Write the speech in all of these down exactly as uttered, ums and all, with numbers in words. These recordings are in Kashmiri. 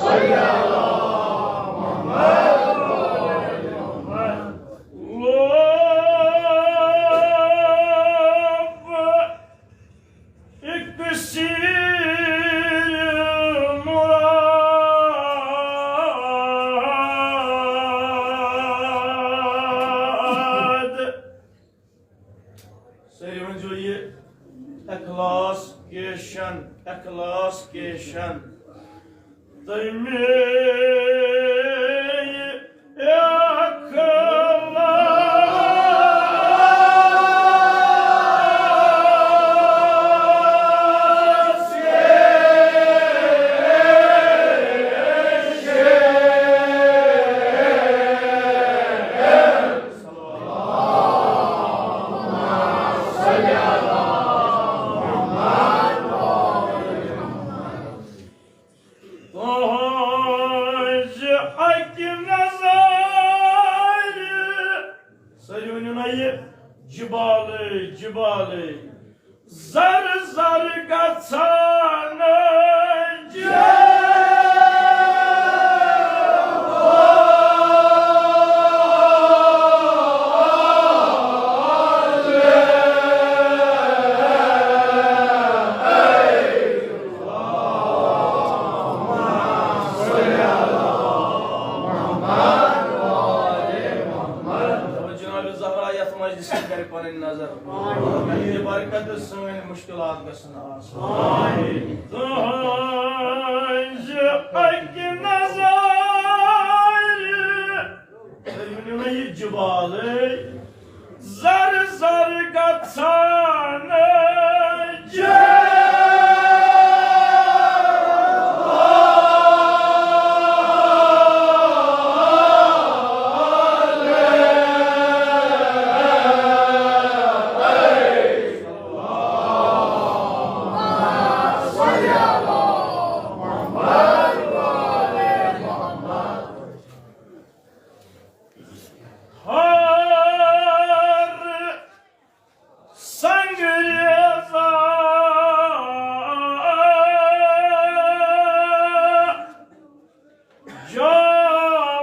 صل على محمد وعلى آل محمد. لب اکسیر مراد. سٲری ؤنۍزیو یہِ اخلاص کیشن، اخلاص کیشن۔ تَمے اخلاص تُہٕنٛزِ اَکہِ نظرِ۔ سٲری ؤنِو نا یہِ، جبالے، جبالے، زر زر گژھان۔ جناب زہرا یتھ مجلسس کرِ پنٕنۍ نظر۔ یہِ برکت سٲنۍ مشکلات گژھن آسان۔ تُہٕنٛزِ اَکہِ نظرِ۔ تُہۍ ؤنِو مےٚ یہِ جبالے۔ زر زر گژھان۔ ہر سنگریزا جوہر۔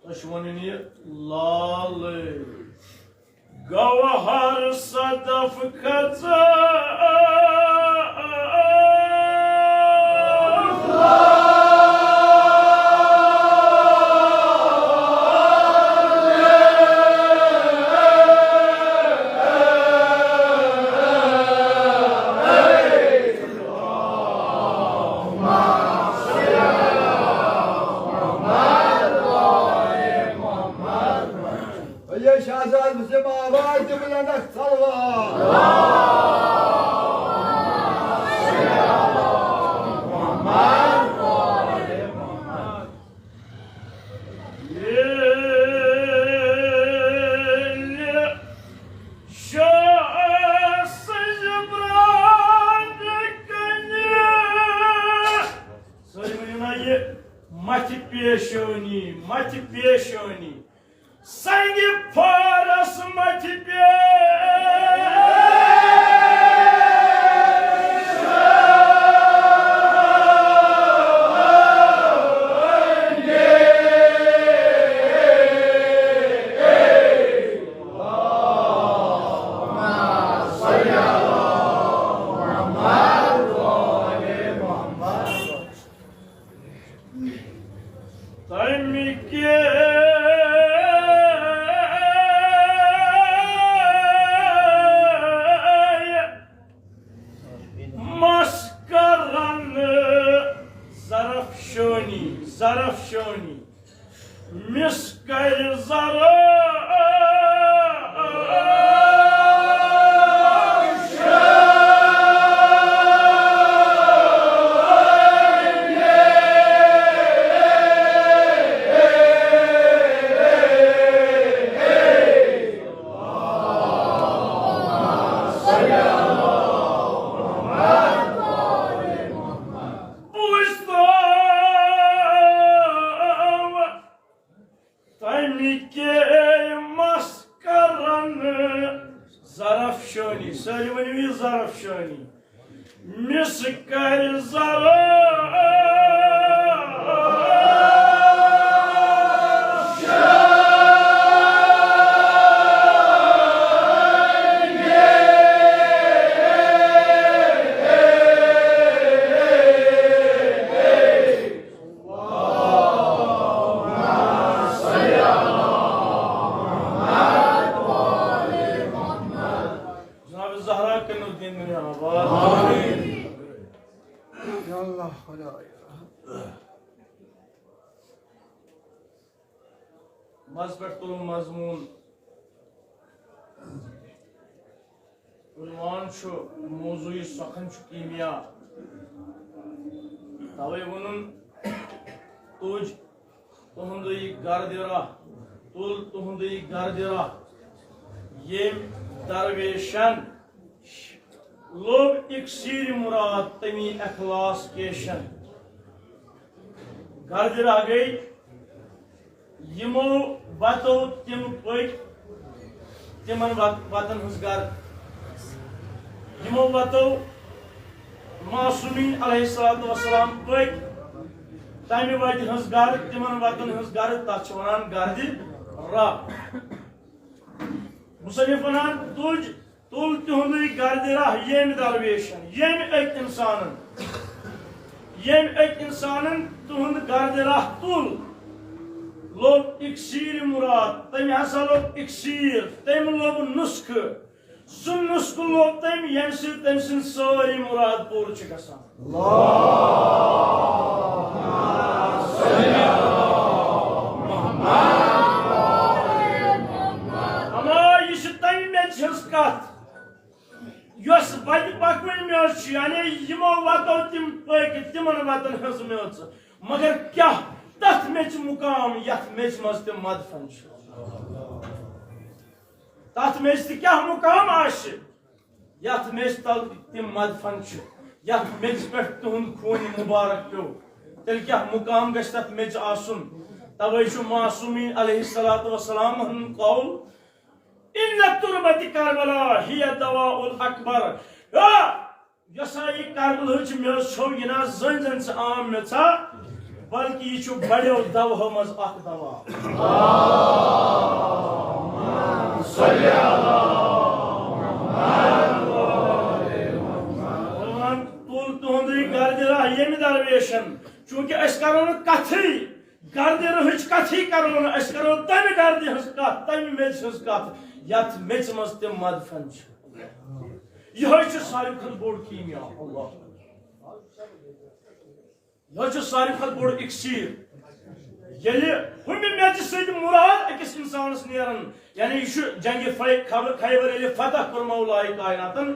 تۄہہِ چھُ وَنُن یہِ لالٕے۔ گوہر صدف کھژان۔ یہ شہزاد مسلم آباد تہِ بلند اکھ صلوات۔ ییٚلہِ شاہ سٕنٛزِ برٛانٛدِ کنہِ۔ سٲری ؤنِو نا یہِ، مَتھِ پیشٲنی، مَتھِ پیشٲنی۔ سنگِ فارس مَتھِ پیش۔ تَمہِ کے مَس کرن زرفشانی، زرفشانی۔ مِس کرِ زرفشانی۔ بوٗزتو تَمہِ کے مَس کرن زرفشانی، سٲری ؤنِو یہِ زرفشانی۔ مِس کَرِ زرف جناب زہرا کٔرِو دین دُنیا آباد۔ آمین۔ یا اللہ، خدایا۔ منٛز پٮ۪ٹھ تُلُن مضموٗن۔ عنوان چھُ موضوعی سخن چھُ کیٖمیا۔ توے ووٚنُن، تُج تُہُنٛدُے گردِ راہ، تُل تُہُنٛدُے گردِ راہ۔ ییٚمۍ درویشن لوٚب اِکسیٖرِ مُراد، تٔمی اخلاص کیشن۔ گردِ راہ گٔے یِمو وتو تِم پٔکۍ، تِمن وت-، وتن ہٕنٛز گرد۔ یِمو وتو معصومین علیہ الصلوۃ والسلام پٔکۍ، تمہِ وتہِ ہٕنٛز گرد، تِمن وتن ہٕنٛز گرد، تتھ چھِ ونان گردِ راہ۔ مصنف ونان، تُج تُل تِہُنٛدُے گردِ راہ ییٚمۍ درویشن، ییٚمۍ أکۍ اِنسانن، ییٚمۍ أکۍ اِنسانن تِہُنٛد گردِ راہ تُل، لوٚب اِکسیٖرِ مُراد، تٔمۍ ہسا لوٚب اِکسیٖر، تٔمۍ لوٚب نُسخہٕ، سُہ نُسخہٕ لوٚب تٔمۍ، ییٚمہِ سۭتۍ تٔمۍ سٕنٛدۍ سٲری مُراد پوٗرٕ چھِ گژھان۔ اما یہِ چھِ تَمہِ میٚژِ ہٕنٛز کَتھ، یۄس وَتہِ پَکوٕنۍ میٚژ چھِ، یعنی یِمو وَتو تِم پٔکۍ، تِمَن وَتَن ہٕنٛز میٚژ۔ مگر کیٛاہ تَتھ میٚژِ مُقام، یَتھ میٚژِ منٛز تِم مدفن چھِ؟ تَتھ میٚژِ تہِ کیٛاہ مُقام آسہِ؟ یتھ میٚژِ تل تِم مدفن چھِ، یتھ میٚژِ پٮ۪ٹھ تِہُنٛد خوٗن مُبارک پیوٚو، تیٚلہِ کیٛاہ مُقام گژھِ تتھ میٚژِ آسُن؟ توے چھُ معصومین علیہ الصلوۃ والسلام ہُنٛد قول، "ان تربت کربلا ہی دواء الاکبر"۔ آ، یۄس ہا یہِ کربلہٕچ میٚژ چھو، یہِ نہ زٔنۍ زٔنۍ ژٕ عام میٚژا، بلکہ یہِ چھُ بڑیو دوہو منٛز اکھ دوا۔ قرآن تُل تُہُنٛدُے گردِ راہ ییٚمہِ درویشن، چونکہ أسۍ کرو نہٕ کتھٕے، گردِ رٕہٕچ کتھٕے کرو نہٕ، أسۍ کرو تمہِ گردِ ہٕنٛز کتھ، تمہِ میٚژِ ہٕنٛز کتھ، یتھ میٚژِ منٛز تِم مدفن چھِ۔ یِہوٚے چھُ ساروی کھۄتہٕ بوٚڑ کیٖمیا۔ اللہ۔ یہِ چھُ ساروی کھۄتہٕ بوٚڑ اِکسیٖر۔ ییٚلہِ ہُمہِ میٚژِ سۭتۍ مُراد أکِس اِنسانَس نیران، یعنی یہِ چھُ جنگِ فے-، خبر-، خیبر ییٚلہِ فتح کوٚر مولایہِ کائناتَن،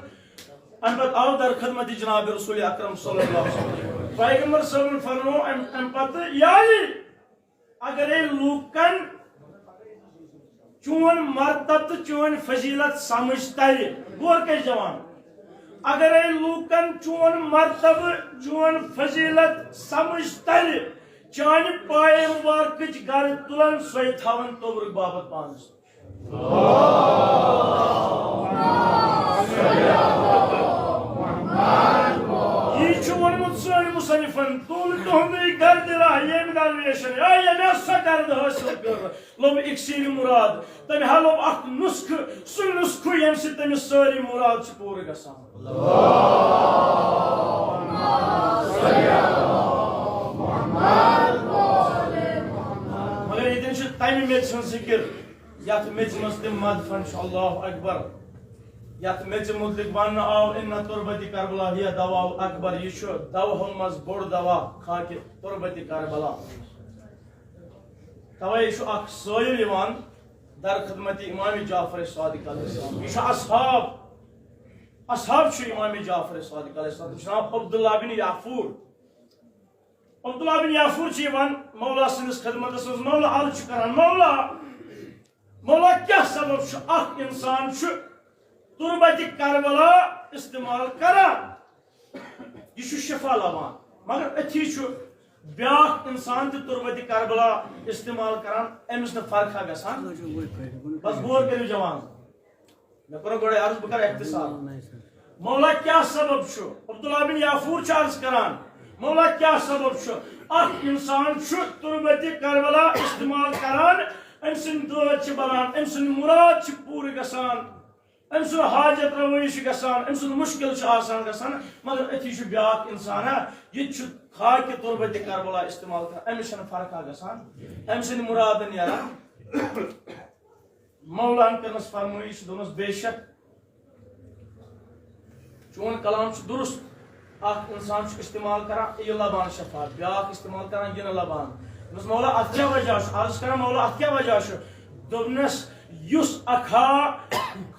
اَمہِ پَتہٕ آو در خدمت جناب رسول اکرم صلی اللہ علیہ وسلم۔ پیغمبر صٲبَن فرموو اَمہِ، اَمہِ پَتہٕ، یعنی اگرے لوٗکن چون مرتب تہٕ چون فضیلت سمجھ ترِ، غور کٔرۍ جوان، اگرے لوٗکن چون مرتبہٕ، چون فضیلت سمجھ ترِ، چانہِ پایہِ مبارکٕچ گرٕ تُلن، سۄے تھاون توبرُک باپتھ پانس۔ یی چھُ ووٚنمُت سٲنۍ مصنفن، تُل تُہُنٛدُے گردِ راہ ییٚمہِ درویشن، اے ییٚمہِ سۄ گرد حٲصِل کٔر۔ لوٚب اِکسیٖرِ مُراد۔ تٔمۍ ہا لوٚب اکھ نُسخہٕ، سُہ نُسخہٕ ییٚمہِ سۭتۍ تٔمِس سٲری مُراد چھِ پوٗرٕ گژھان۔ مگر ییٚتٮ۪ن چھِ تَمہِ میٚژِ ہٕنٛز ذِکِر، یَتھ میٚژِ منٛز تِم مدفن چھِ۔ اللہ اکبر۔ یَتھ میٚژِ مُتعلِق وننہٕ آو، "ان تربتِ کربلا ہی دواء اکبر"، یہِ چھُ دوہو منٛز بوٚڑ دوا، خاکِ تربتِ کربلا۔ توے چھُ اکھ سٲیِل یِوان در خدمت امام جعفر صادق علیہ السلام۔ یہِ چھُ اصحاب، اصحاب چھُ امام جعفر صادق علیہ السلام۔ تٔمِس چھُ ناو عبداللہ بن یعفور۔ عبداللہ بن یعفور چھُ یِوان مولا سٕنٛدِس خدمتس منٛز، مولا عرض چھُ کران، "مولا، مولا، کیٛاہ سبب چھُ اکھ انسان چھُ تربتِ کربلا استعمال کران؟" یہِ چھُ شفا لبان، مگر أتھی چھُ بیٛاکھ اِنسان تہِ تربتِ کربلا استعمال کران، أمِس نہٕ فرقا گژھان۔ بس غور کٔرِو جوان، مےٚ کوٚر گۄڈَے عرض، بہٕ کَرٕ اختصار۔ مولا کیٛاہ سبب چھُ؟ عبداللہ بن یافور چھُ عرض کران، مولا کیٛاہ سبب چھُ؟ اکھ انسان چھُ تربتِ کربلا استعمال کران، أمۍ سٕنٛدۍ دٲد چھِ بلان، أمۍ سٕنٛدۍ مُراد چھِ پوٗرٕ گژھان، أمۍ سُنٛد حاجت رَوٲیی چھِ گژھان، أمۍ سُنٛد مُشکِل چھُ آسان گژھان، مگر أتھی چھُ بیٛاکھ انسان، ہا، یہِ تہِ چھُ خاکِ تربتِ کربلا استعمال کران، أمِس چھَنہٕ فرقا گژھان، أمۍ سٕنٛدۍ مُرادَن نیران۔ مولاہن کٔرنَس فرمٲیش، دوٚپنَس، بے شک چون کلام چھُ درست۔ اکھ انسان چھُ استعمال کران، یہِ لبان شفاعت، بیٛاکھ استعمال کران، یہِ نہٕ لبان۔ دوٚپنَس، مولا، اتھ کیٛاہ وجہ چھُ؟ عرض کران، مولا، اتھ کیٛاہ وجہ چھُ؟ دوٚپنَس، یُس اکھا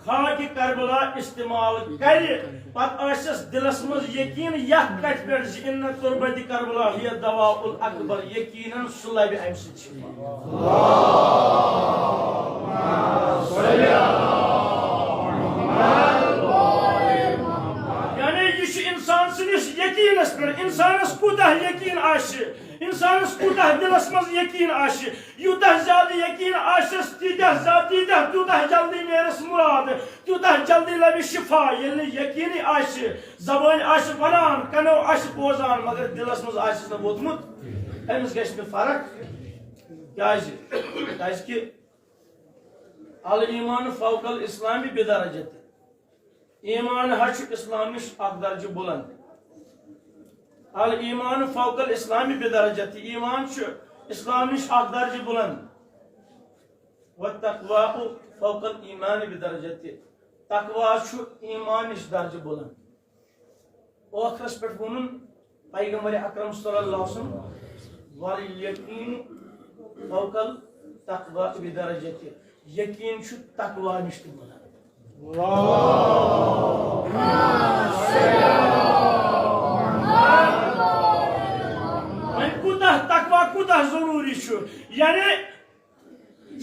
خاکِ کربلا استعمال کرِ، پتہٕ آسٮ۪س دِلس منٛز یقین یتھ کتھِ پٮ۪ٹھ زِ ان تربتِ کربلا ہی دوا الاکبر، یقیناً سُہ لبہِ امہِ سۭتۍ شفا۔ یعنی یہِ چھُ انسان سٕنٛدِس یقینس پٮ۪ٹھ، انسانس کوٗتاہ یقین آسہِ، انسانس کوٗتاہ دِلس منٛز یقین آسہِ، یوٗتاہ زیادٕ یقین آسٮ۪س، تیٖتیٛاہ زیادٕ، تیٖتیٛاہ، تیوٗتاہ جلدی نیرٮ۪س مُراد، تیوٗتاہ جلدی لبہِ شفا۔ ییٚلہِ نہٕ یقینٕے آسہِ، زبٲنۍ آسہِ ونان، کنو آسہِ بوزان، مگر دِلس منٛز آسٮ۪س نہٕ ووتمُت، أمِس گژھِ نہٕ فرق۔ کیٛازِ؟ کیٛازِ کہِ الایمان فوق الاسلام بدرجہ۔ ایمان حظ چھُ اسلام نِش اکھ درجہٕ بُلند۔ الایمان فوق الاسلام بدرجہ۔ ایمان چھُ اسلام نِش اکھ درجہٕ بُلند۔ والتقوی فوق الایمان بدرجہ۔ تقوی چھُ ایمان نِش درجہٕ بُلند۔ ٲخرس پٮ۪ٹھ ووٚنُن پیغمبر اکرم صلی اللہ علیہ وسلم، والیقین فوق التقوی بدرجہ۔ یقین چھُ تقوی نِش تہِ بُلند۔ وۄنۍ کوٗتاہ تقوی کوٗتاہ ضروٗری چھُ؟ یعنی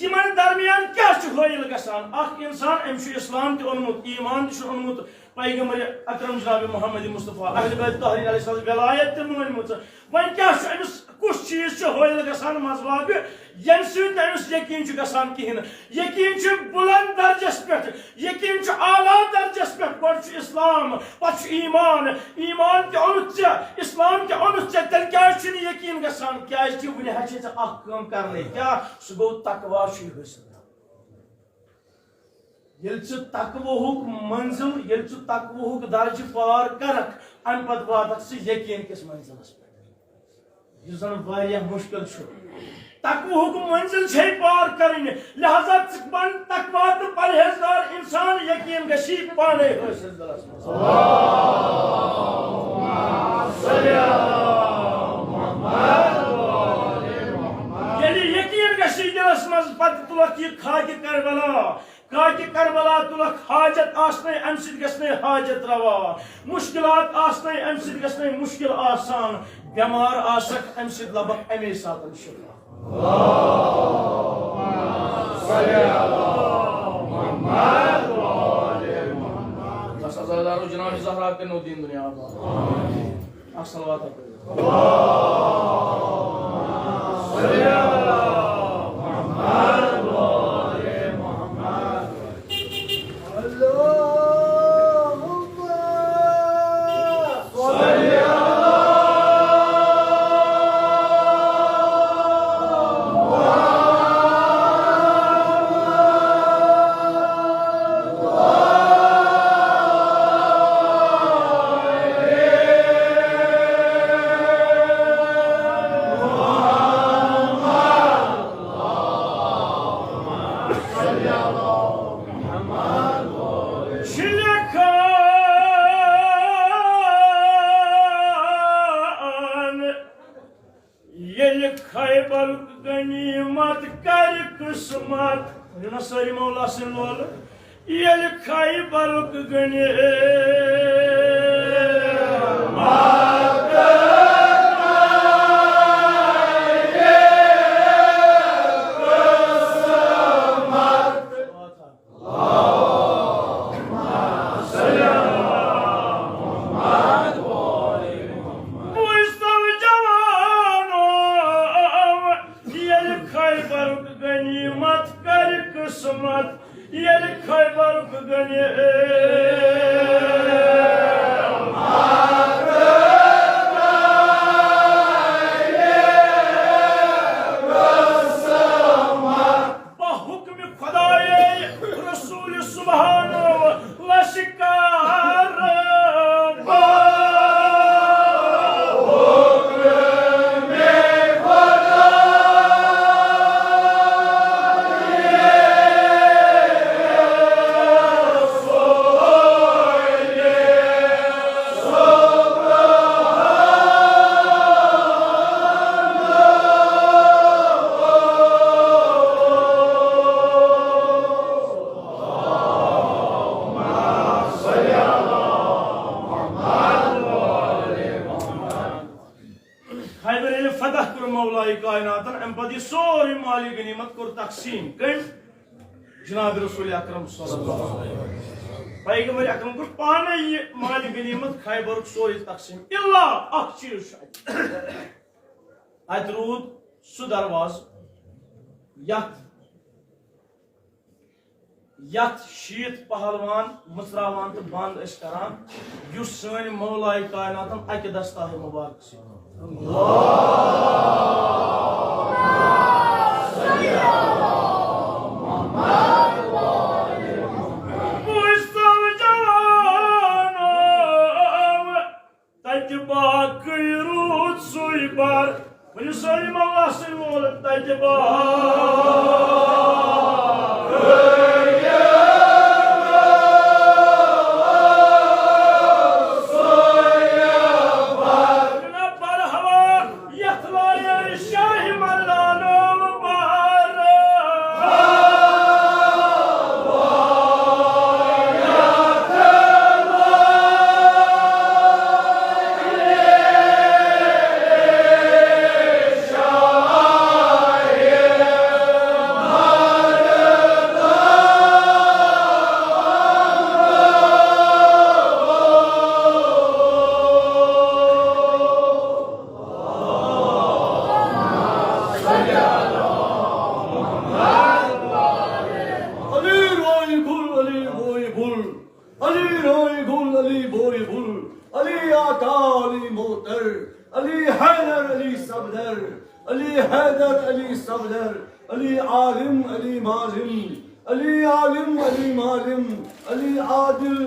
یِمن درمیان کیٛاہ چھُ حٲیِل گژھان؟ اکھ انسان، أمۍ چھُ اسلام تہِ اوٚنمُت، ایمان تہِ چھُ اوٚنمُت، پیغمبر اکرم جناب محمد مصطفیٰ، اہل بیت طاہرین علیہ السلام ولایت تہِ مٲنمٕژ۔ وۄنۍ کیٛاہ چھُ أمِس، کُس چیٖز چھُ حٲیِل گژھان منٛزٕ باگہٕ، ییٚمہِ سۭتۍ نہٕ أمِس یقین چھُ گژھان کِہیٖنۍ؟ یقین چھُ بُلند درجس پٮ۪ٹھ، یقین چھُ اعلیٰ درجس پٮ۪ٹھ۔ گۄڈٕ چھُ اسلام، پتہٕ چھُ ایمان۔ ایمان تہِ اوٚنُتھ ژےٚ، اسلام تہِ اوٚنُتھ ژےٚ، تیٚلہِ کیٛازِ چھُنہٕ یقین گژھان؟ کیٛازِ کہِ وُنہِ حظ چھِ ژےٚ اکھ کٲم کرنٕے۔ کیٛاہ؟ سُہ گوٚو تقوی چھُے حٲصِل کرُن۔ ییٚلہِ ژٕ تقوہُک منزل، ییٚلہِ ژٕ تقوہُک درجہٕ پار کرکھ، امہِ پتہٕ واتکھ ژٕ یقین کِس منزلس پٮ۪ٹھ، یُس زن واریاہ مشکل چھُ۔ تقوہُک منزل چھے پار کرٕنۍ، لہذا ژٕ بن تقوی تہٕ پرہیزگار انسان، یقین گژھی پانے حٲصِل دلس منٛز۔ ییٚلہِ یقین گژھی دلس منٛز، پتہٕ تُلکھ یہِ خاکِ کربلا۔ خاکِ کربلا تُلکھ، حاجت آسنے امہِ سۭتۍ گژھنے حاجت روا، مشکلات آسنے امہِ سۭتۍ گژھنے مشکل آسان، بٮ۪مار آسکھ امہِ سۭتۍ لبکھ امے ساتن شفا۔ بس عزادارو، جناب زہرا کٔرِنو دیٖن دُنیا آباد۔ اکھ صلوات پٔرِو۔ ییٚلہِ خیبرُک غنیمت کرِ قسمت، ؤنِو نا سٲری مولا سٕنٛدۍ لولہٕ۔ ییٚلہِ خیبرُک غنیمت بوٗزتو جوانو، ییٚلہِ خیبرُک غنیمت کرِ قسمت، ییٚلہِ خیبرُک غنیمت امہِ پتہٕ یہِ سورُے مالِ غنیمت کوٚر تقسیٖم۔ کٔمۍ؟ جناب رسول اکرم صلی اللہ علیہ وسلم۔ پیغمبر اکرم کوٚر پانے یہِ مالِ غنیمت خیبرُک سورُے تقسیٖم۔ الا اکھ چیٖز چھُ اتہِ۔ اتہِ روٗد سُہ دروازٕ، یتھ یتھ شیٖتھ پہلوان مٕژراوان تہٕ بنٛد ٲسۍ کران، یُس سٲنۍ مولائے کائناتن اکہِ دستاہے مبارک سۭتۍ۔ بوٗزتو جوانو، تتہِ باقٕے روٗد سُے بار۔ ؤنِو سٲلِم اللہ سٕنٛدۍ وول، تتہِ باقٕے۔ برہوا یتھ لایے شاہِ مردانو بار۔ علی روئی گل، علی بوئی بل، علی روئی گل، علی بوئی بل، علی آقا، علی موتر، علی حیدر، علی صفدر، علی حیدر، علی صفدر، علی عالم، علی معلم، علی عالم، علی معلم، علی عادل،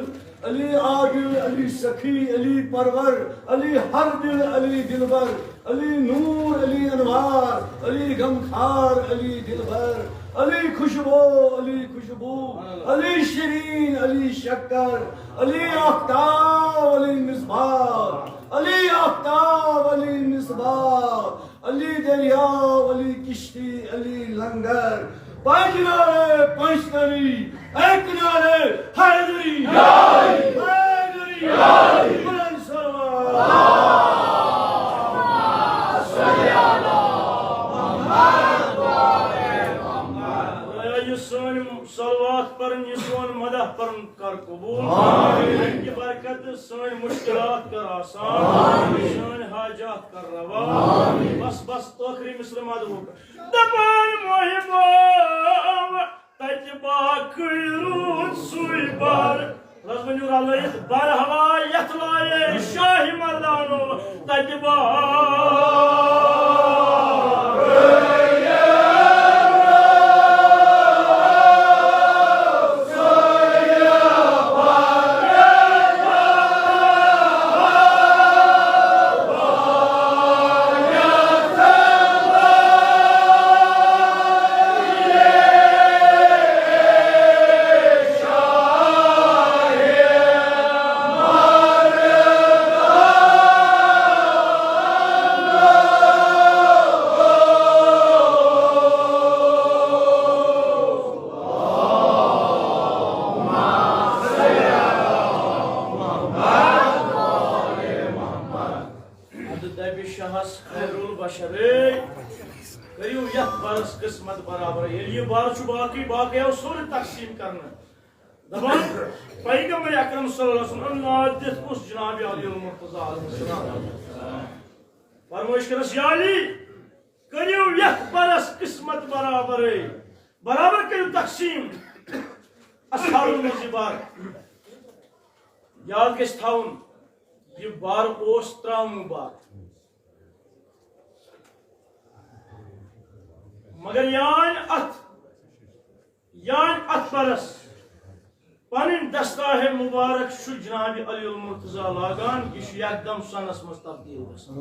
علی عادل، علی سخی، علی پرور، علی ہر دل، علی دلبر، علی نور، علی انوار، علی غمخوار، علی دلبر، علی خوشبو، علی خوشبو، علی شیرین، علی شکر، علی آفتاب، علی مصباح، علی آفتاب، علی مصباح، علی دریا، علی کشتی، علی لنگر، پنچ نعرے، پنچ تری، ایک نعرے، حیدری، حیدری، بلند صلوات۔ خدایا، یہِ سٲنۍ صلوات پرٕنۍ، یہِ سون مدح پرُن کر قبول۔ آمین۔ اَمہِ کہِ برکتہٕ سٲنۍ مشکلات کر آسان، آمین۔ سٲنۍ حاجات کر روا۔ آمین۔ بس، بس، ٲخری مصرٕ مدحُک۔ دپان محبو، تتہِ باقٕے روٗد سُے بار۔ رز ؤنِو رلٲیِتھ، برہوا یتھ لایے شاہِ مردانو، تتہِ باقٕے۔ ادٕ دپہِ شاہس خیر البشر، اے، کٔرِو یتھ بارس قسمت برابر۔ ییٚلہِ یہِ بار چھُ باقٕے، باقٕے آو سورُے تقسیٖم کرنہٕ۔ دپان، پیغمبر اکرم صلی اللہ علیہ وسلم ناد دِتھ اوس جناب علی المرتضی علیہ السلام فرمٲیش کرس، یا علی، کٔرِو یتھ بارس قسمت برابرٕے، برابر کٔرِو تقسیٖم۔ اصحابن منٛز یہِ بار۔ یاد گژھِ تھاوُن، یہِ بار اوس ترٛاموٗ بار۔ مگر یانۍ اتھ، یانۍ اتھ بارس پنٕنۍ دستاہے مبارک چھُ جناب علی المرتضی لاگان، یہِ چھُ یکدم سۄنس منٛز تبدیل گژھان۔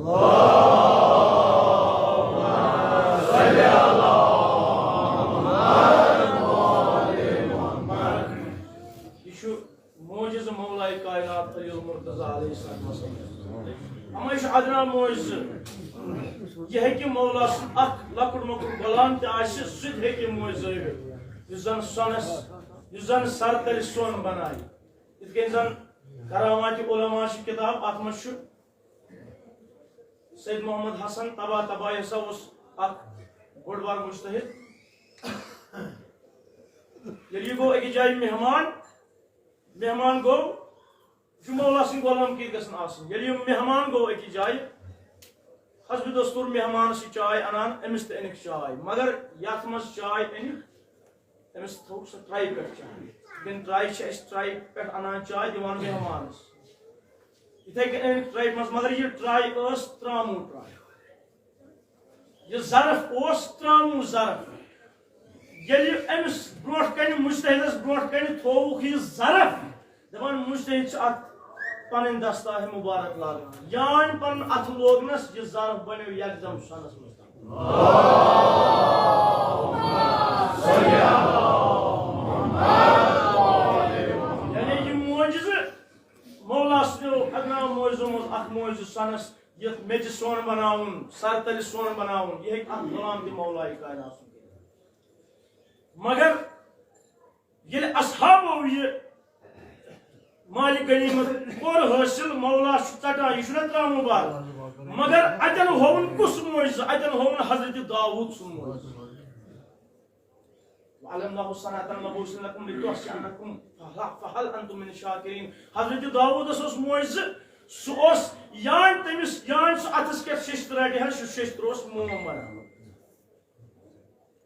یہِ چھُ معجزٕ مولائے کائنات علی المرتضی علیہ السلام۔ اما یہِ چھُ ادنا معجزٕ۔ یہِ ہیٚکہِ مولا سُنٛد اکھ لۄکُٹ مۄکُٹ غلام تہِ آسہِ، سُہ تہِ ہیٚکہِ معجزٕ ہٲوِتھ۔ یُس زن سۄنس، یُس زن سر تلہِ سۄن بنایہِ۔ یِتھ کٔنۍ زن کرامات علماء چھِ کتاب، اتھ منٛز چھُ سید محمد حسن طبع طبع یسا اوس اکھ بوٚڑ بار مُجتہِد۔ ییٚلہِ یہِ گوٚو أکِس جایہِ مہمان، مہمان گوٚو، یہِ چھُ مولا سٕنٛدۍ غلام کِتھ گژھن آسٕنۍ۔ ییٚلہِ یہِ مہمان گوٚو أکِس جایہِ، حسب دستور مہمانس چھِ چاے انان، أمِس تہِ أنِکھ چاے، مگر یتھ منٛز چاے أنِکھ، أمِس تھوٚو سۄ ٹرٛاے پٮ۪ٹھ چاے، کِنہٕ ٹرٛاے چھِ أسۍ ٹرٛاے پٮ۪ٹھ انان چاے دِوان مہمانس؟ یِتھے کٔنۍ أنِکھ ٹرٛاے منٛز، مگر یہِ ٹرٛاے ٲس ترٛاموٗ ٹرٛاے۔ یہِ ظرف اوس ترٛاموٗ ظرف۔ ییٚلہِ أمِس برونٛٹھ کنہِ، مُجتہِدس برونٛٹھ کنہِ تھووُکھ یہِ ظرف، دپان مُجتہِد چھُ اتھ پنٕنۍ دستاہہِ مُبارک لاگان۔ یان پنُن اتھٕ لوگنس، یہِ ظرف بنیو یکدم سۄنس منٛز تبدیل۔ یعنی یہِ معجزٕ مولا سٕنٛدیو ادنا معجزو منٛز اکھ معجزٕ سۄنس، یتھ میٚژِ سۄن بناوُن، سر تلہِ سۄن بناوُن، یہِ ہیٚکہِ اکھ غلام تہِ مولایہِ کائنات سُنٛد کٔرِتھ۔ مگر ییٚلہِ اصحابو یہِ مالِ غنیمت کوٚر حٲصِل، مولا چھُ ژٹان، یہِ چھُنہ ترٛاموٗ بار۔ مگر اتٮ۪ن ہووُن کُس معجزٕ؟ اتٮ۪ن ہووُن حضرت داوود سُنٛد معجزٕ۔ وعلم الله صنعة لبوس لكم لتحصنكم فهل، فهل أنتم من شاكرين۔ حضرت داوودس اوس معجزٕ، سُہ اوس یان تٔمِس، یان سُہ اتھس کٮ۪تھ ششتٕر رٹہِ ہا، سُہ ششتٕر اوس موم بناوان۔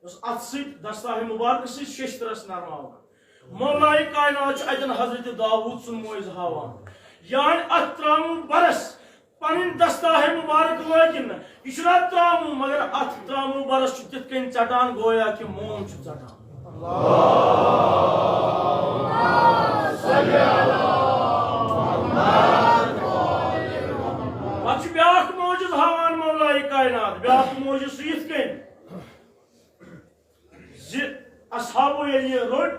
اوس اتھٕ سۭتۍ، دستاہہِ مُبارکہٕ سۭتۍ ششتٕرس نرماوان۔ مولایہِ کائنات چھُ اتٮ۪ن حضرت داوود سُنٛد معجزٕ ہاوان۔ یان اتھ ترٛاموٗ برس پنٕنۍ دستاہے مُبارک لٲگِن نہٕ۔ یہِ چھُنہ ترٛاموٗ، مگر اتھ ترٛاموٗ برس چھُ تِتھ کٔنۍ ژٹان، گویا کہِ موم چھُ ژٹان۔ پتہٕ چھُ بیٛاکھ معجزٕ ہاوان مولایہِ کائنات، بیٛاکھ معجزٕ چھُ یِتھ کٔنۍ زِ اصحابو ییٚلہِ یہِ روٚٹ،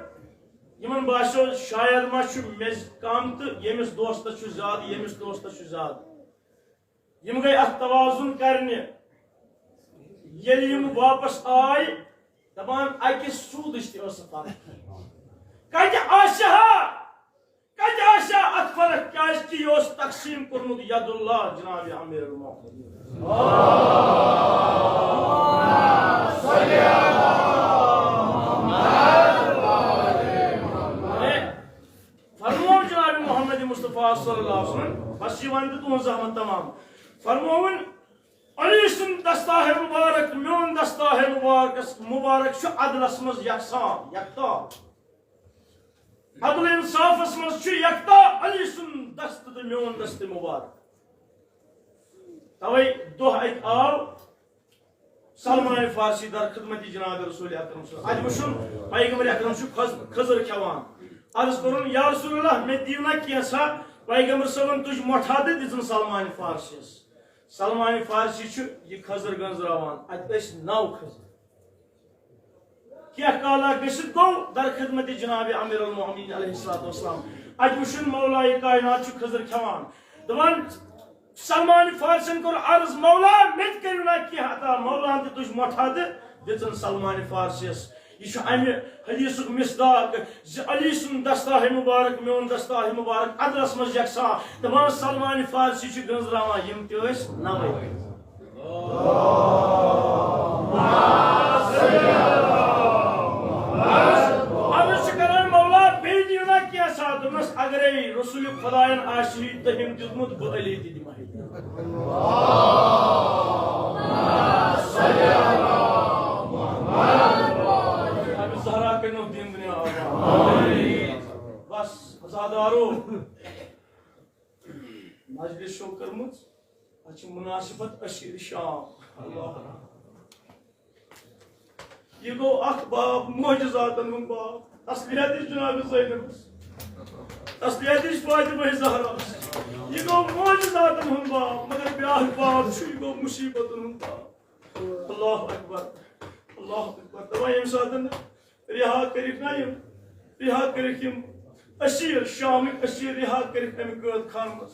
یِمن باسیو شاید ما چھُ مےٚ کم تہٕ ییٚمِس دوستس چھُ زیادٕ، ییٚمِس دوستس چھُ زیادٕ۔ یِم گٔے اتھ توازن کرنہِ۔ ییٚلہِ یِم واپس آے، دپان اکہِ سوٗدٕچ تہِ ٲس نہٕ فرق۔ کتہِ آسہِ ہا، کتہِ آسہِ ہا اتھ فرق؟ کیازِ کہِ یہِ اوس تقسیم کوٚرمُت ید اللہ جناب امیر المومنین۔ فرموو جناب محمد مصطفیٰ صلی اللہ علیہ وسلم، بس یہِ ونہِ تہٕ تُہنٛز زحمت تمام۔ فرمووُن، علی سُنٛد دستاہے مبارک، میون دستاہے مبارکس، مبارک چھُ عدلس منٛز یکساں، یکتا۔ عدل انصافس منٛز چھُ یکتا علی سُنٛد دست تہٕ میون دست مبارک۔ توے دۄہ اکہِ آو سلمان فارسی در خدمت جناب رسول اکرم صلی اللہ علیہ وسلم۔ اتہِ وُچھُن پیغمبر اکرم چھُ کھز-، کھٔزٕر کھٮ۪وان۔ عرض کوٚرُن، یا رسول اللہ، مےٚ دِیِو نا کینٛژھا؟ پیغمبر صٲبن تُج مۄٹھا تہٕ دِژٕن سلمان فارسیس۔ سلمان فارسی چھُ یہِ کھٔزٕر گنٛزراوان۔ اتہِ ٲسۍ نو کھٔزٕر۔ کینٛہہ کالا گٔژھِتھ گوٚو در خدمت جناب امیر المومنین علیہ الصلوۃ والسلام۔ اتہِ وُچھُن مولایہِ کائنات چھُ کھٔزٕر کھٮ۪وان۔ دپان، سلمان فارسن کوٚر عرض، مولا، مےٚ تہِ کٔرِو نا کینٛہہ عطا۔ مولان تہِ تُج مۄٹھا تہٕ دِژٕن سلمان فارسیس۔ یہِ چھُ امہِ حدیثُک مصداق زِ علی سُنٛد دستاہے مبارک، میون دستاہے مبارک، عدلس منٛز یکساں۔ دپان سلمان فارسی چھُ گنٛزراوان، یِم تہِ ٲسۍ نوے۔ عرض چھِ کران، مولا، بیٚیہِ دِیِو نا کینٛژھا؟ دوٚپنَس، اگرے رسول خدایَن آسہِ ہے دٔہِم دیُتمُت، بہٕ علی تہِ دِمہٕ ہے۔ امہِ زہرا کٔرِنو دیٖن دُنیا آباد۔ بس، عزادارو، مجلس چھو کٔرمٕژ، اتھ چھِ مناسبت عشیر شام۔ اللہ۔ یہِ گوٚو اکھ باب، معجزاتن ہُنٛد باب۔ تسلیہ دِژ جناب زینبس، تسلیہ دِژ فاطمہ زہراہس۔ یہِ گوٚو معجزاتن ہُنٛد باب، مگر بیٛاکھ باب چھُ، یہِ گوٚو مصیبتن ہُنٛد باب۔ اللہ اکبر، اللہ اکبر۔ دپان ییٚمہِ ساتہٕ رہا کٔرِکھ نا یِم، رہا کٔرِکھ یِم اسیر، شامٕکۍ اسیر رہا کٔرِکھ امہِ قٲد خانہٕ منٛز۔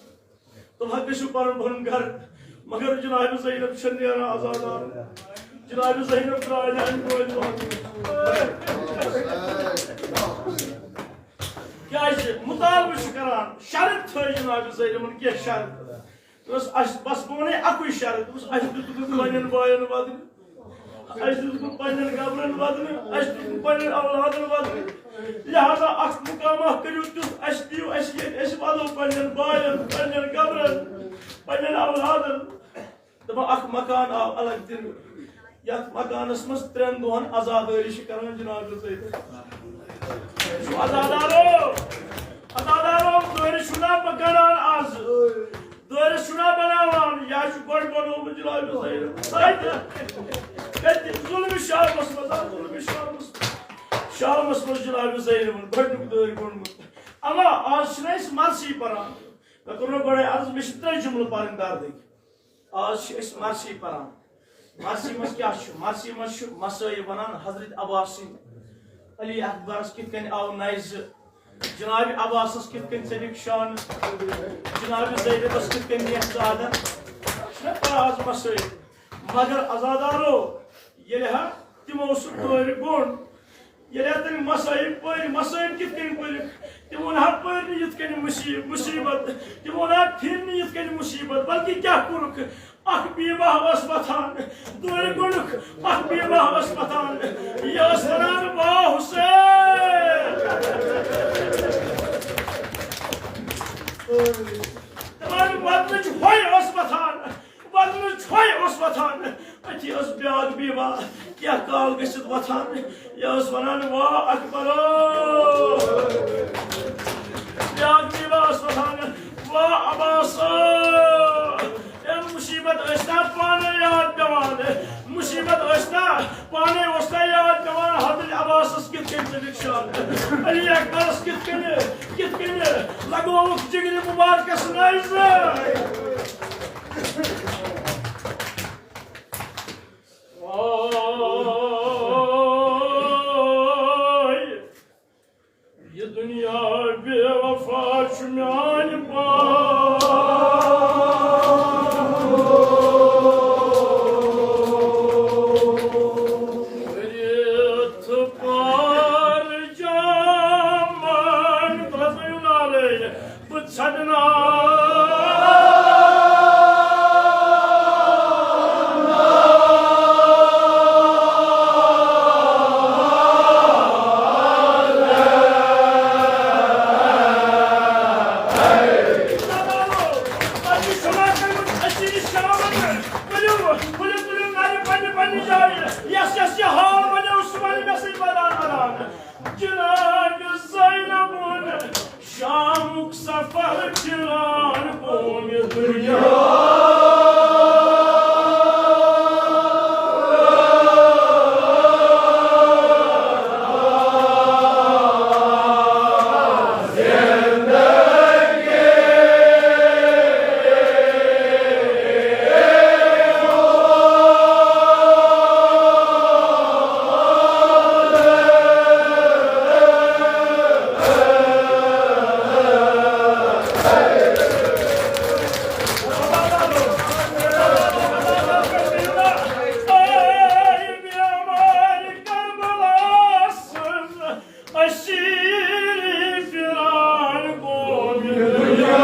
تِم حظ گٔژھِو پنُن پنُن گرٕ، مگر جناب زینب چھَنہٕ نیران عزادار۔ جناب زینب درٛاے نہٕ امہِ قٲدِ منٛز۔ کیازِ؟ مطالبہٕ چھِ کران، شرط تھٲے جناب زینبن کینٛہہ شرط۔ دوٚپُس، اَسہِ، بس بہٕ وَنے اَکُے شرط، دوٚپُس، اَسہِ دیُتُکھ نہٕ پنٛنٮ۪ن بایَن ودنہِ۔ اَسہِ دیُت نہٕ پننٮ۪ن قبرن ودنہٕ، اَسہِ دیُت نہٕ پننٮ۪ن اولادن ودنہٕ۔ لہذا اکھ مقام اکھ کٔرِو تیُتھ، اَسہِ دِیِو، اَسہِ ییٚتہِ، أسۍ ودو پننٮ۪ن باین، پننٮ۪ن قبرن، پننٮ۪ن اولادن۔ دَپان اکھ مکان آو الگ دِنہٕ، یتھ مکانس منٛز ترٛٮ۪ن دۄہن عزادٲری چھِ کران جناب زید۔ سُہ عزادارو، عزادارو، دٲرِتھ چھُو نا بہٕ کران از؟ دٲرِتھ چھُو نا بناوان؟ یا چھُ گۄڈٕ بنوومُت جناب زید؟ کتہِ؟ ظلمِ شامس منٛز، آ، ظلمِ شامس۔ شامس منٛز جناب زید گۄڈنیُک دٲرۍ گوٚنڈمُت۔ اما آز چھِنہٕ أسۍ مرثی پران۔ مےٚ کوٚر نہٕ گۄڈَے عرض، مےٚ چھِ ترٛےٚ جملہٕ پرٕنۍ دردٕکۍ۔ آز چھِ أسۍ مرثی پران۔ مرثی منٛز کیٛاہ چھُ؟ مرثی منٛز چھُ مصائب ونان حضرت عباس سٕنٛدۍ۔ علی اکبرس کِتھ کٔنۍ آو نیزٕ؟ جناب عباسس کِتھ کٔنۍ ژٔلِکھ شانہٕ؟ جناب زینبس کِتھ کٔنۍ نِیَکھ ژادر؟ چھُنہ پتہ آز مصائب۔ مگر عزادارو، ییٚلہِ ہا تِمو سُہ دٲرۍ گوٚنڈ، ییٚلہِ ہا تٔمۍ مصائب پٔرۍ، مصائب کِتھ کٔنۍ پٔرِکھ؟ تِمو نہ ہا پٔرۍ نہٕ یِتھ کٔنۍ مصیب-، مصیبت، تِمو نہ ہا پھِرۍ نہٕ یِتھ کٔنۍ مصیبت، بلکہِ کیٛاہ کوٚرُکھ؟ اکھ بیوہ ٲس وۄتھان، دورِ گۄڈٕنیُک اکھ بیوہ ٲس وۄتھان، یہِ ٲس ونان، "واہ حسین!" دپان، ودنٕچ ہۄے ٲس وۄتھان، ودنٕچ ہۄے ٲس وۄتھان۔ أتی ٲس بیٛاکھ بیوہ کینٛہہ کال گٔژھِتھ وۄتھان، یہِ ٲس ونان، "واہ اکبرو!" بیٛاکھ بیوہ ٲس وۄتھان، "واہ عباسو!" أمۍ مصیبت ٲسۍ نا پانے یاد پٮ۪وان، مصیبت ٲسۍ نا پانے اوس نا یاد پٮ۪وان حضرت عباسس کِتھ کٔنۍ ژٔلِکھ شانہٕ، علی اکبرس کِتھ کٔنۍ، کِتھ کٔنۍ لگووُکھ جگرِ مبارکس نیزٕ۔ آے، یہِ دُنیا بے وفا چھُ میانہِ پاے۔ کٔرِتھ پار جامن، تھوڑا سا یُن نالے۔ بہٕ ژھٹناو۔ تۄہہِ چھُ شُمار کٔرمٕژ أسی نِش شامَن۔ ؤلِو، ؤلِو، تُلِو نَرِ پننہِ پننہِ جایہِ۔ یَس یَس یہِ حال بَنیو، سُہ وَنہِ مےٚ سۭتۍ ودان ودان۔ جناب زینبُن شامُک سفر پھِران قومِ دُنیا۔ اسیری پھران قومِ دُنیا۔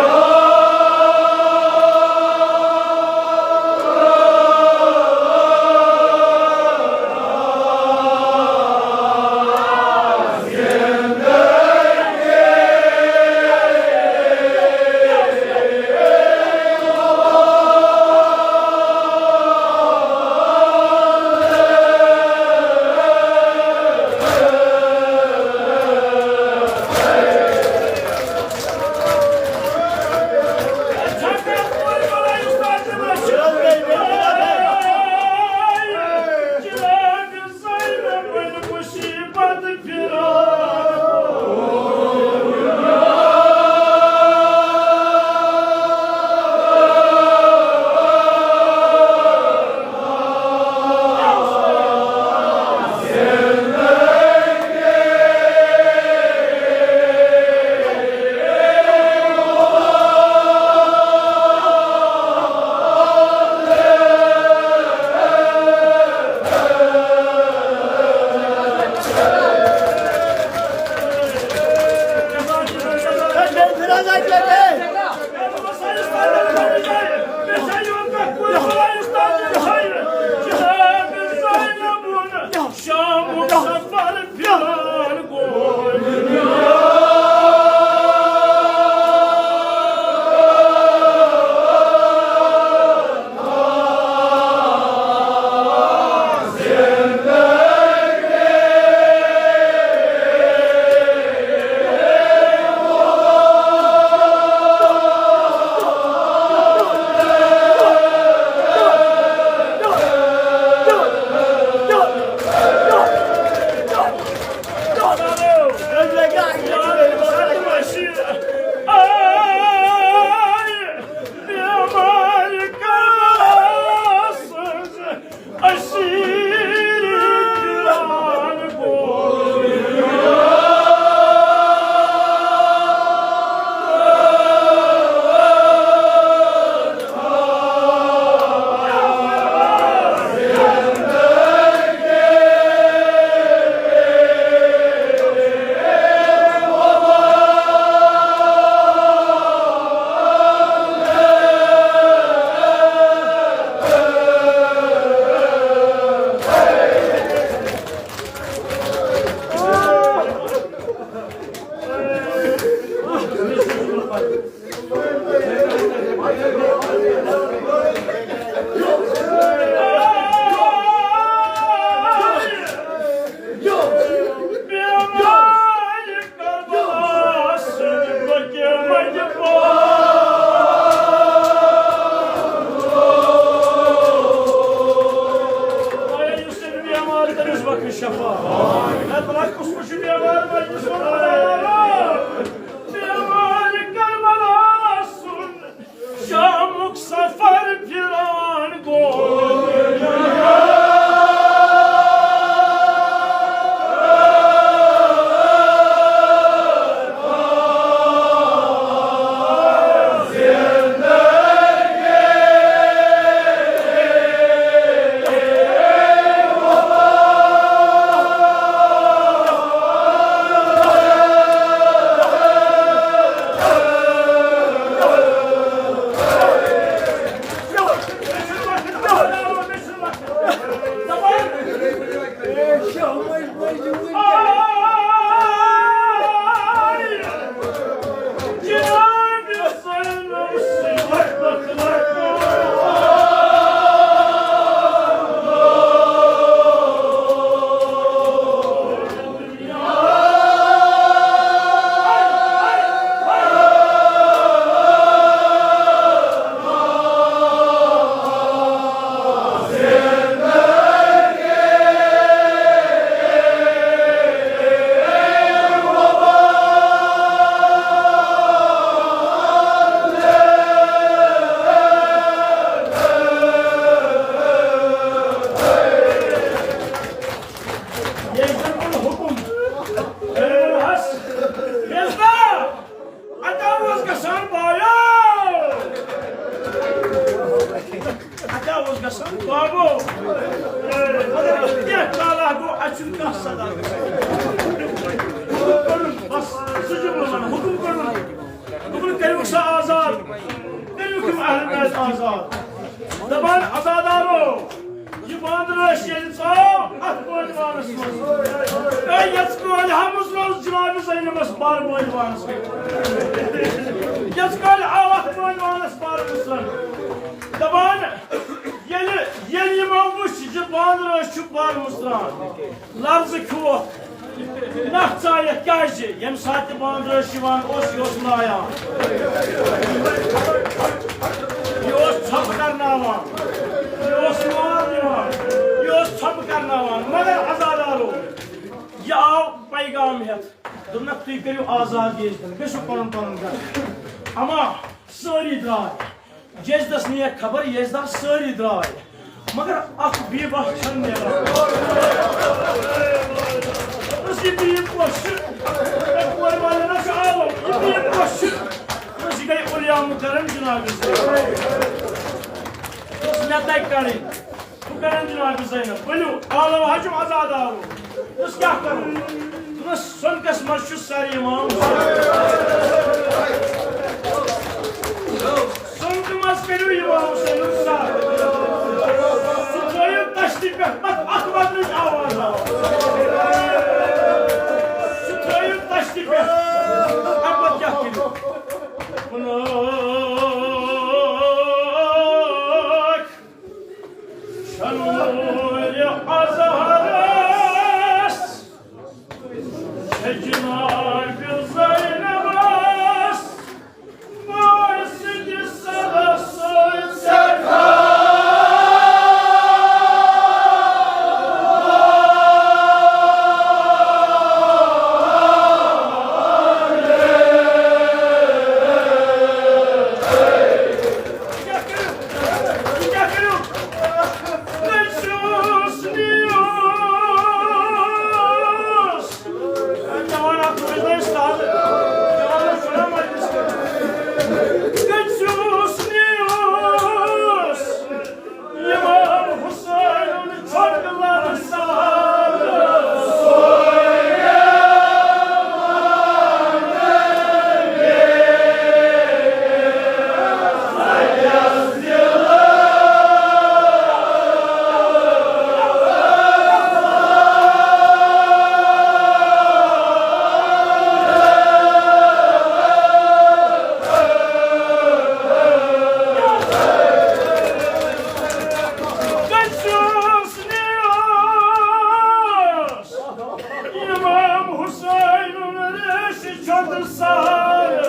گژھان بایو۔ اَتہِ اوس گژھان بابو۔ مگر کینٛہہ کالا گوٚو، اَتہِ چھُنہٕ کانٛہہ صدا گژھان۔ حُکُم کوٚرُن، بس، سُہ جُملہٕ وَنہٕ، حُکُم کوٚرُن۔ دوٚپُن، "کٔرِو سا آزاد، کٔرِو یِم اہل بیت آزاد۔" دَپان، عزادارو، یہِ بانہٕ رٲچھ ییٚلہِ ژاو اَتھ بٲنۍ وانَس منٛز، اے، یَژ کٲلۍ ہا مُژروو جناب زینبَس بَر بٲنۍ وانَس منٛز۔ یَژ کٲلۍ آو اَتھ بٲنۍ وانَس بَر مُژران۔ دَپان، ییٚلہِ، ییٚلہِ یِمو وُچھ زِ بانہٕ رٲچھ چھُ بَر مُژران، لفظ کھیوٚوکھ، نکھ ژایکھ، کیازِ؟ ییٚمہِ ساتہٕ تہِ بانہٕ رٲچھ یِوان اوس، یہِ اوس لایان، یہِ اوس ژھۄپہٕ کرناوان، یہِ اوس مال نِوان، یہِ اوس ژھۄپہٕ کرناوان۔ مگر عزادارو، یہِ آو پیغام ہٮ۪تھ، دوٚپنکھ، "تُہۍ کٔرِو آزاد ییٚتہِ، گٔژھِو پنُن پنُن گرٕ۔" اما سٲری درٛاے۔ یزدس نِیَکھ خبر، یزدہ سٲری درٛاے، مگر اکھ بی بخش چھَنہٕ نیران۔ دوٚپُس، "یہِ بی پوش چھُ، تۄہہِ کورِ والٮ۪ن ہا چھُ آلو، یہِ بی پوش چھُ۔" دوٚپُس، "یہِ گٔے اولیاء مُکرم جناب زینب۔" دوٚپُس، "مےٚ تَگہِ کَڑٕنۍ۔" بہٕ کرن جناب زینب، ؤلِو، آلو حجم آزاد آلو۔ دوٚپُس، "کیٛاہ کرو؟" دوٚپُس، "سۄنکس منٛز چھُ سر امام حسین۔ سۄنکہٕ منٛز کٔرِو امام حسینُک سر۔ سُہ تھٲیِو تشتہِ پٮ۪ٹھ، پتہٕ اکھ وزنٕچ آواز آو۔ سُہ تھٲیِو تشتہِ پٮ۪ٹھ، اَمہِ پتہٕ کیٛاہ کٔرِو؟" شنوٗرِ اظہرس، جناب زینبس، مٲلۍ سٕنٛدِ سرس سۭتۍ سٮ۪ٹھاہ۔ امام حسین ریش چھۄتہٕ سہارٕ۔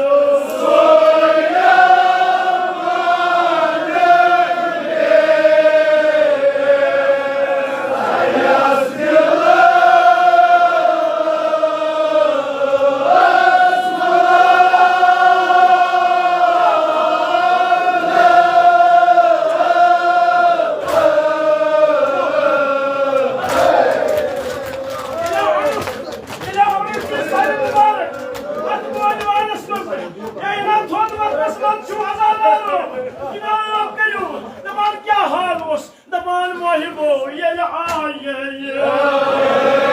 ییٚلہِ آو أمِس یہِ سَرِ مُبارک اَتھ بٲدیانَس منٛز، ییٚلہِ نہ تھوٚد وَتھنَس منٛز چھُ عزادارو، جِناب کٔرِو، دَپان کیٛاہ حال اوس؟ دَپان ماہہِ گوٚو ییٚلہِ آیے یہِ۔